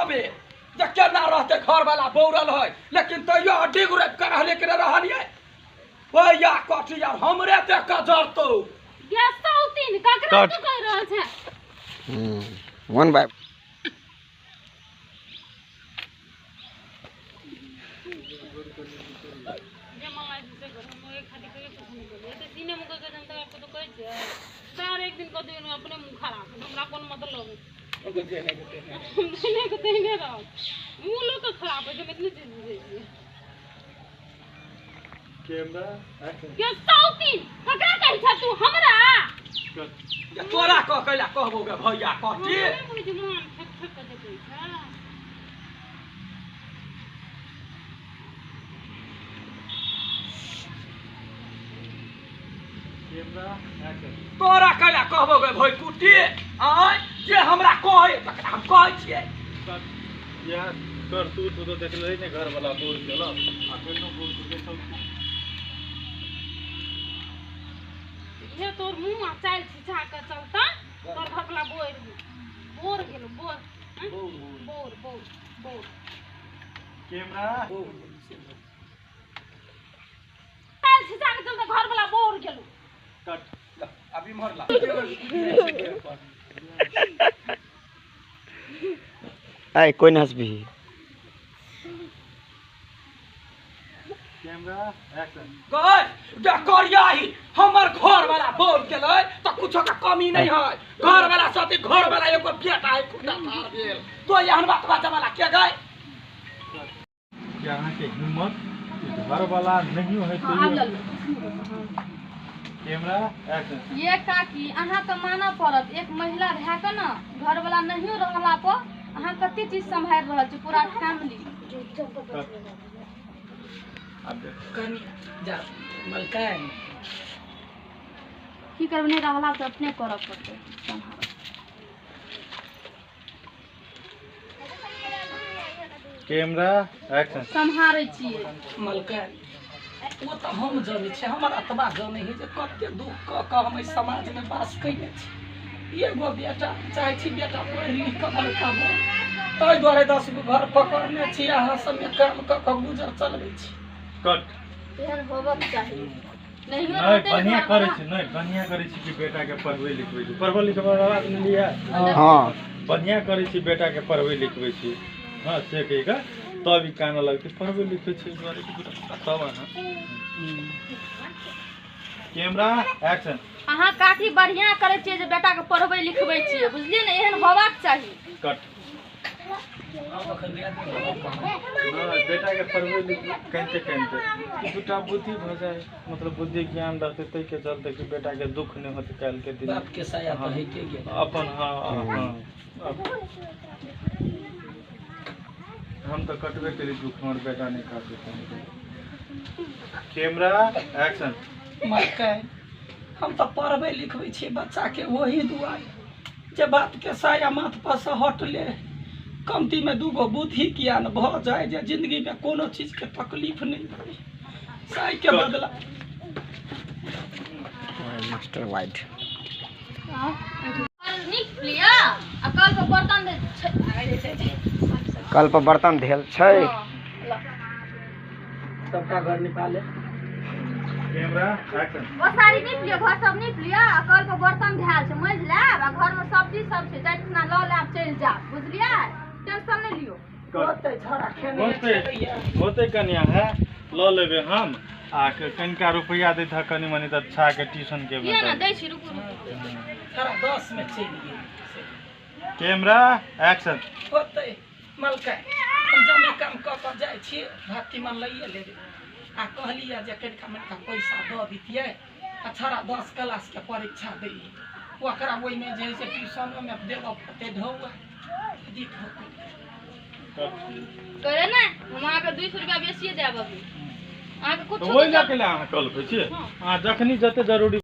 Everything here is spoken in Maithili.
कहबे जे केना रहते घर वाला बौरल है लेकिन तैयो अड्डी गुरैप कर रहले के रहलियै भैया कथी यार हमरे देख के जरतौ गे सौतीन ककरा तू कहि रहल छै। वन बाय जे मामा से घर हम एक खाली कहियो कुछ नहीं बोले ते सीने मुंह के जनता आपको तो कहै छै तार एक दिन कह दिन अपने मुंह खराब हमरा कोन मतलब है जेने के तेने रहो मुंह लोग के खराब है जो इतनी चीज बुझै छियै। कैमरा एक्शन गे सौतीन ककरा कहै छै तू हमरा जे तोरा कह कैला कहबो गे भैया कथी बुझ मन फेक फेक के देखै छै। कैमरा एक्शन तोरा कैला कहबो गे भई कुटी आय जे हमरा कहै तकरा हम कहै छियै। यह करतूत तो देखले ने घर वाला बोल गेल आ केनो बोल के सब ये तोर मुंह आ चाल छिछा के चलता तोर घर वाला बोर बोर गेल बोर बोर बोर बोर। कैमरा चाल छिछा के चलता घर वाला बोर गेल। कट अभी मरला ऐ कोई न हंसबी। कैमरा एक्शन गए जे करियाही हमर घर वाला बोल गेलै त कुछो के कमी नहीं है घर वाला साथी घर वाला एगो बेटा है कुटा थार भेल तो एहन बात बाजे वाला के गए कि अहाँ के हिम्मत घर वाला नहीं है तो कैमरा एक्शन ये काकी अहाँ के मानऽ पड़त एक महिला भए के न घर वाला नहीं रहला पर अहाँ कते चीज सम्हारि रहल छी पूरा फैमिली। अब कनी जा मलकाइन की करबै नहीं रहला तऽ अपने करऽ पड़तै सम्हारऽ। कैमरा एक्शन सम्हारै छियै मलकाइन ओ तऽ हम जनै छियै हमर आत्मा जनै है जे कते दुख कऽ कऽ हम एहि समाजमे वास कयने छी। एगो बेटा चाहै छी बेटा पढ़ि लिख कऽ बड़का बन ताहि दुआरे 10 गो घर पकड़ने छी अहाँ सबमे काम कऽ कऽ गुजर चलबै छी। कट एहन होबक चाही नहीं बढ़िया करै छी नहीं बढ़िया करै छी कि बेटा के पढ़बै लिखबै छी पढ़बै लिखबै आवाज नहीं लिया। हां बढ़िया करै छी बेटा के पढ़बै लिखबै छी। हां से कहि के तब ई कान लगतै पढ़बै लिखबै छी दुआरे तब अहाँ कैमरा एक्शन अहाँ काकी बढ़िया करै छियै जे बेटा के पढ़बै लिखबै छियै बुझलियै ने एहन होबाक चाही। कट बेटा के पढ़बै लिखबै कहिते कहिते दूटा बुद्धि भऽ जाए मतलब बुद्धि ज्ञान रहतै ताहि के चलते कि बेटा के दुख नहीं होतै काल्हि के दिन बाप के साया तऽ हइटे गेल अपन। हाँ हाँ हम तो कटबे करी दुख हमर बेटा नहीं काटते। कैमरा एक्शन मलकाइन हम तऽ पढ़बै लिखबै छियै बच्चा के वही दुआरे जे बाप के साया माथ पर से हटले कमती में दूगो बुद्धि ज्ञान भऽ जाए जे जिंदगी में कोनो चीज के तकलीफ नहीं होय साय के बदला। मास्टर वाइड नीक लिया आ कल पर बर्तन कल पर बर्तन धेल छै सबका घर निकाले। कैमरा एक्शन ओसारी नीप लिअ घर सब नीप लिअ आ कल पर बर्तन धएल छै माजि लेब आ घर में सब्जी सब छै जाइत खुना लऽ लेब चलि जायब बुझलियै टेंशन नहीं लियो। होतै छड़ा खेने होतै कनिया है लऽ लेबै हम आ कनिका रुपैआ दैत ह कनि मनि तऽ अच्छा के ट्यूशन के किया ना दै छी रुकू रुकू छड़ा 10 में चलि गेल। कैमरा एक्शन होतै मलकाइन हम जमे काम कऽ कऽ जाइ छियै भात तीमन लैए लेबै आ कहलियै जे कनिका मनिका पैसा दऽ दितियै आ छड़ा 10 क्लास के परीक्षा दैयै ओकरा ओहिमे जे है से ट्यूशनोमे देबऽ पड़तै ढौआ दित होतै करे ने हम अहाँके 200 रुपया बेसिए देब अभी अहाँके कुछ ओहि लऽ के अहाँ कल छी अहाँ जखनी जते जरूरी।